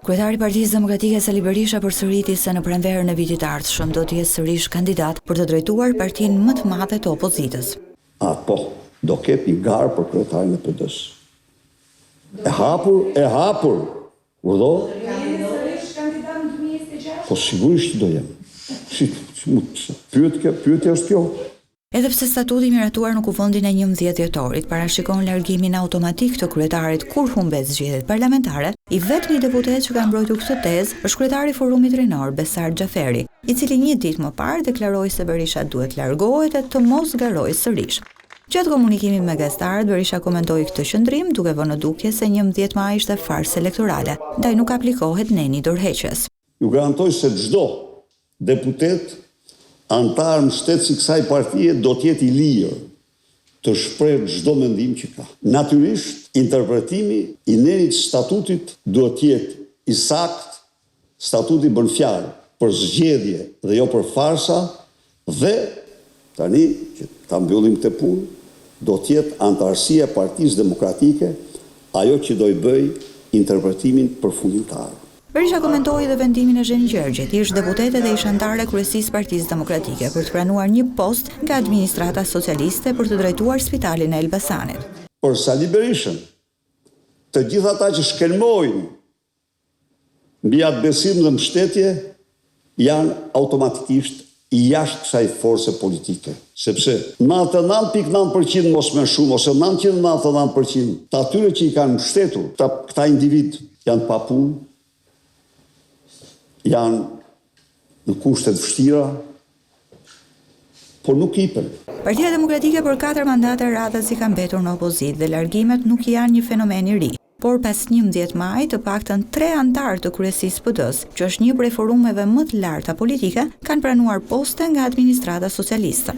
Kryetari i Partisë Demokratike Sali Berisha përsëriti se në pranverën e vitit të ardhshëm do të jetë sërish kandidat për të drejtuar partinë më të madhe të opozitës. A po, do ketë një garë për kryetarin e PD-së. E hapur, e hapur. Urdhëro? Do të jeni sërish kandidat në 2026? Po sigurisht që do jem. Si, si, pyet, pyetja është kjo. Edhe pse statuti i miratuar në Kuvendin e 11 dhjetorit parashikon largimin automatik të kryetarit kur humbet zgjedhjet parlamentare, i vetmi deputet që ka mbrojtur këtë tezë është kryetari i Forumit Rinor, Besart Xhaferi, i cili një ditë më parë deklaroi se Berisha duhet të largohet e të mos garojë sërish. Gjatë komunikimit me gazetarët, Berisha komentoi këtë qëndrim, duke vënë në dukje se 11 maji ishte farsë elektorale, ndaj nuk aplikohet neni i dorëheqjes. Ju garantoj se çdo deputet, anëtar mbështetës i kësaj partie do të jetë i lirë të shprehë çdo mendim që ka. Natyrisht, interpretimi i nenit të statutit duhet të jetë i saktë, statuti bën fjalë për zgjedhje dhe jo për farsa dhe tani që ta mbyllim këtë punë, do të jetë anëtarësia e Partisë Demokratike ajo që do i bëjë interpretimin përfundimtar. Berisha komentoi edhe vendimin e Zheni Gjergjit, ish deputete dhe ish anëtare e kryesisë së Partisë Demokratike, për të pranuar një post nga administrata socialiste për të drejtuar spitalin e Elbasanit. Për Sali Berishën, të gjithë ata që shkelmojnë mbi atë besim dhe mbështetje janë automatikisht jashtë kësaj force politike. Sepse 99.9% mos më shumë ose 999% të atyre që i kanë mbështetur këta, këta individë janë pa punë, janë në kushte të vështira, por nuk ipen. Partia Demokratike për katër mandate radhazi ka mbetur në opozitë dhe largimet nuk janë një fenomen i ri. Por pas 11 majit, të paktën tre anëtarë të kryesisë PD-s, që është një prej forumeve më të larta politike, kanë pranuar poste nga administrata socialiste.